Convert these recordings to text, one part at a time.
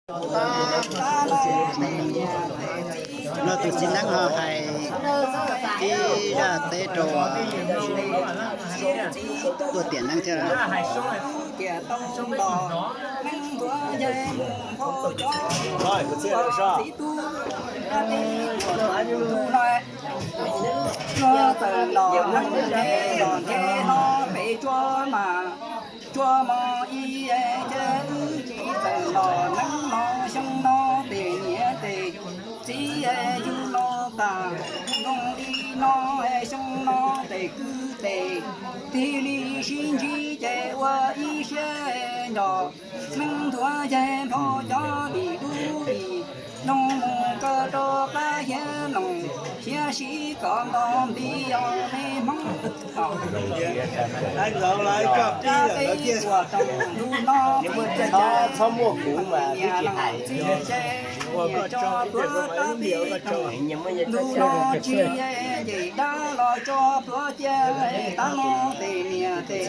No tus txiv neeb ho hais ib zaj teb rau tuaj tiam neeb thiab. Txawm los neeb los nce hlo pem tsuas mas, tsuas mos ib ces wb tsis txawm los neeb los xyoo no tes niam tes txiv yug los tas zoo li no, xyoo no tes kwv tes tig li sib ntsib ces ua ib siab nrog neeb ntuav ces npog cov vim dub vim doog mus kaw rau qab hiab loos hiab sib kom nto nti os me Hmoob. Rab peb tuam roog ntuj no txhob muaj kuv mas twb tsis hais. Niam tso pluav rab peb roog ntuj no tsis nce dab los tso pluav cia, tab no tes niam tes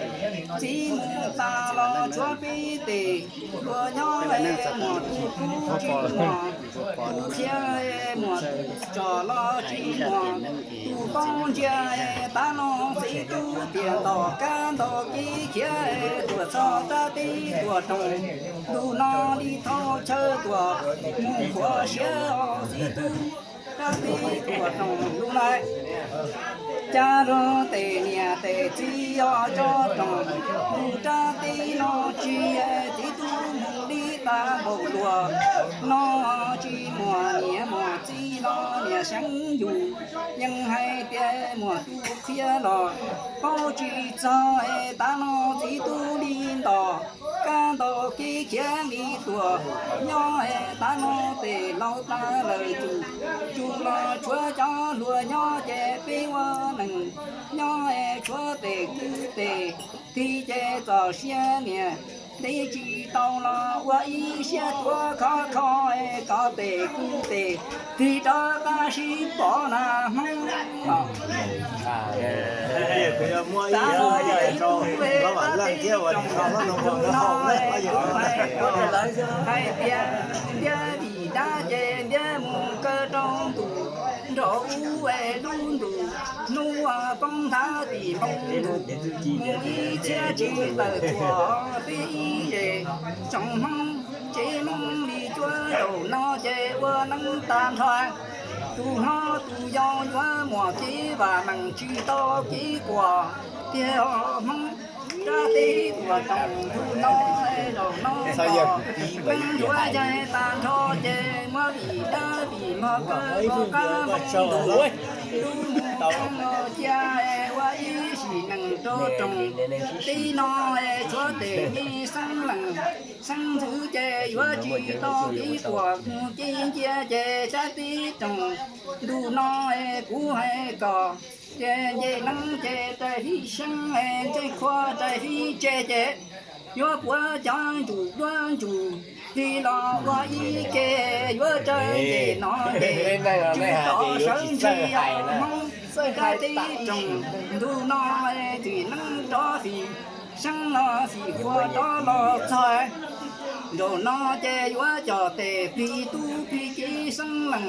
txiv mus tas los tshuav peb tes luag nyob, muam tus kub tsis muam, tus khiav muam tsom los tsis muam, tus poob ntsia, tab no txiv tub tiam ntom kab nto kev khiav tuam txog rab peb tuam roog ntuj no li thauj chaw tuam mus khuav siab os txiv tub. Rab peb tuam roog ntuj no cas rau tes niam tes txiv os tso roog ntuj rab peb no tsis txiv tub mus li tas npaum luag no tsis muaj niam muaj txiv los niam seev yus yeej hais tias muaj tus qhia los paub tsis txog, tab no txiv tub li ntom kab nto kev khiav li tuam nyob, tab no tes laus tas lawm tsum, tsum los tshuav cov hluas nyob ces peb ua neeg nyob, tshuav tes kwv tes tig ces txom siab niam ntev tsis tau los ua ib siab tuav khov kho, kov tes kwv tes tig rov qab sib pom na Hmoob. Hais tias ntiab vim dab ces ntiab mus kaw rau ntuj nraum ub es lub ntuj hnub poob nthav tim npoo ntuj mus ib txhiab tsis tawm thuam peb ib zej tsoom Hmoob tsev Hmoob li cuab zaum no ces ua neeb tag nrho. Tus hlob tus yau yuav muaj kev vam meej tsis tau kev quaj tiag Hmoob. Rab peb tuam roog ntuj no zaum no los neeb ntuav yaig tag nrho ces muab vim dab vim mog kaw rov qab npoo ntuj lub mus cia ua ib sim neej rau roog tib no tshuav tes me xeeb leej xeeb ntxwv ces yuav tsis tau kev quaj mus kev ncia ces rab peb roog ntuj no kuv hais kom ces nce neeb ces rais fib seeb, ntsej qhua rais fib tseg ces yuav puav cov ntsum duab ntsum tig los ua ib ke yuav raws nce no nce tsis txhob sawv ntsis Hmoob. Rab peb roog ntuj no txwm neeb rov fim seeb los fim qhua rov los txog. Nraum no ces yuav coj tes plig tub plig kiv xeeb leej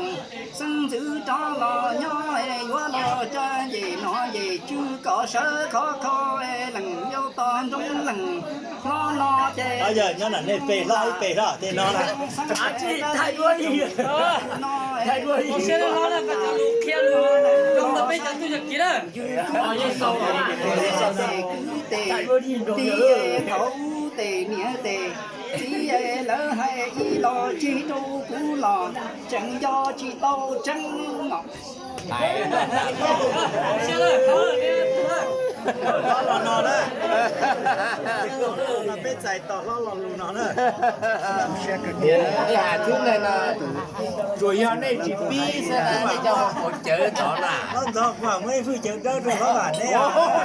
xeeb ntxwv rov los nyob, yuav los raws nce no nce tsw kom sawv khov kho, leej yau tog nroo leej hlob no ces nyob na nej peb hlob ib peb hlob tej no na. Tes kwv tes tig thaum ub tes niam tes txiv lawv hais ib los tseg rau kuv los tseem nco tsis tau tseeb no. Hlob los no na, peb txais tos hlob los lus no na. Ib hais thub neeg no, tsuas yog nej tsis pib xwb na, nej cov hauv paus cawv tod na. Hlob ntxov kuv muaj ib hwj cawv dawb rau hlob vam neb os.